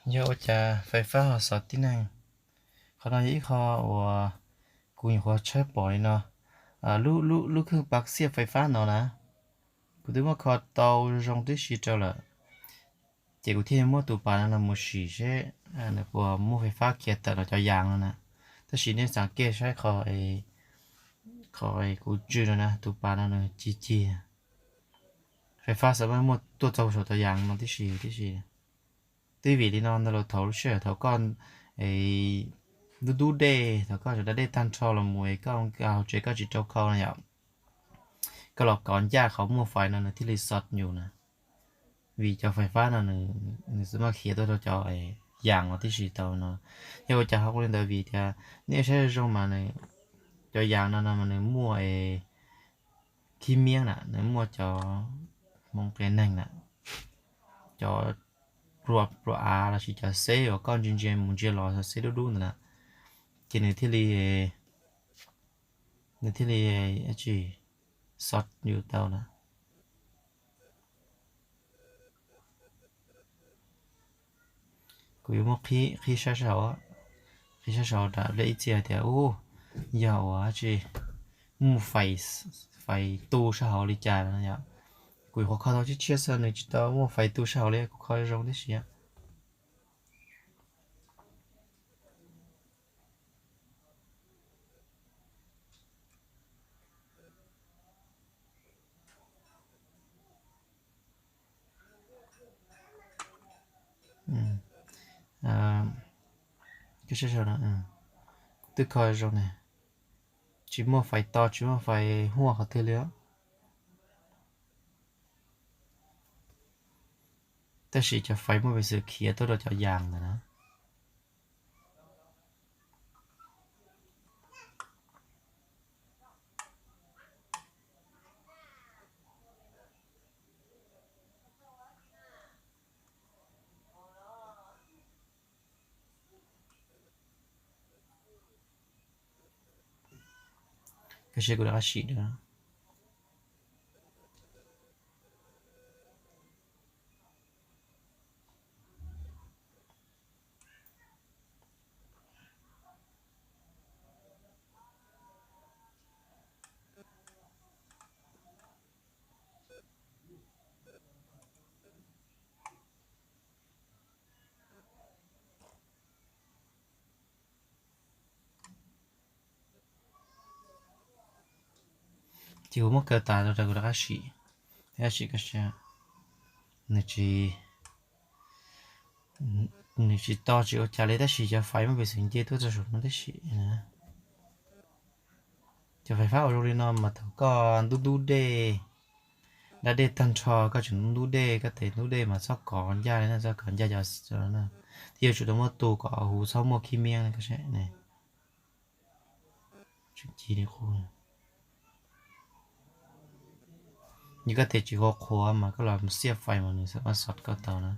Yog ua cas fais fab ho xov tib neeg? Qhov no yog ib qho uas kuv nyuam qhuav tshawb pom li no. Lub, lub khwj pa xiaj fais fab no na, kuv twb muab kho tau zoo tib si rau lawm, ces kuv thiaj muab tus pas no los mus sim seb nws puas muaj fais fab khiav tawm los cov yas no na. Tab sis nej xav kej saib qhov, qhov kuv tswj no na, tus pas no nws cig cig, fais fab xav muaj tuaj txog saum cov yas no tib si tib si. Twb vim li no ntag los thaum lub sij hawm thaum koj ntub ntub dej, thaum koj sawv da dej tag nrho los mus es koj hauv tsev koj tsis rau khau no yom, koj los kov ncaj qhov muaj fais no nws thiaj li xov yus na. Vim cov fais fab no nws txawm muaj khiav tuaj rau cov yas no tib si tau no. Yog ua cas ho ua li ntawd? Vim tias nej saib zoo mas nws, cov yas no no mas nws muaj khib miab na, nws muaj cov hmoov qias neeg na, cov pluas av los sis cov xeb uas koj ntsia ntsia mus ntsia los xeb dub dub ntawd na, ces nws thiaj li, nws thiaj li tsis xov yus tau na. Kuv yuav muab qhib sab sab hauv, qhib sab sab hauv rau nej ib txhia hais tias ub, yog ua tsis muaj fais tu sab hauv li cas no yom. Kuv yuav qhuav kho tau tshiab tshiab xwb, nws tsis tau muaj fais tu sab hauv li, kuv kho zoo tib si. Twb kho zoo ne, tsis muaj fais to tsis muaj fais huaj qhov twg li os. Tab sis cov fais muaj peev xwm khiav tuaj rau cov yas ntawd na. Koj saib kuv rov qab sim na. Ces kuv muab kaw tas rau kuv rov qab sim, rov qab sim, nws tsis, nws tsis to tsis ua cas li tab sis cov fais muaj peev xwm nce tuaj txog saum no tib si. Cov fais fab ua zoo li no mas thaum koj ntub ntub dej, da dej tag nrho koj tseem ntub ntub dej, koj tes ntub dej mas txhob kov ncaj li na, txhob kov ncaj cov, thiaj yuav tsum tau muab tu kom huv txhob muaj khib miab na. Yog koj tes tsis qhuav qhuav mas koj los xiaj fais mas nws xav muab xov koj tau na.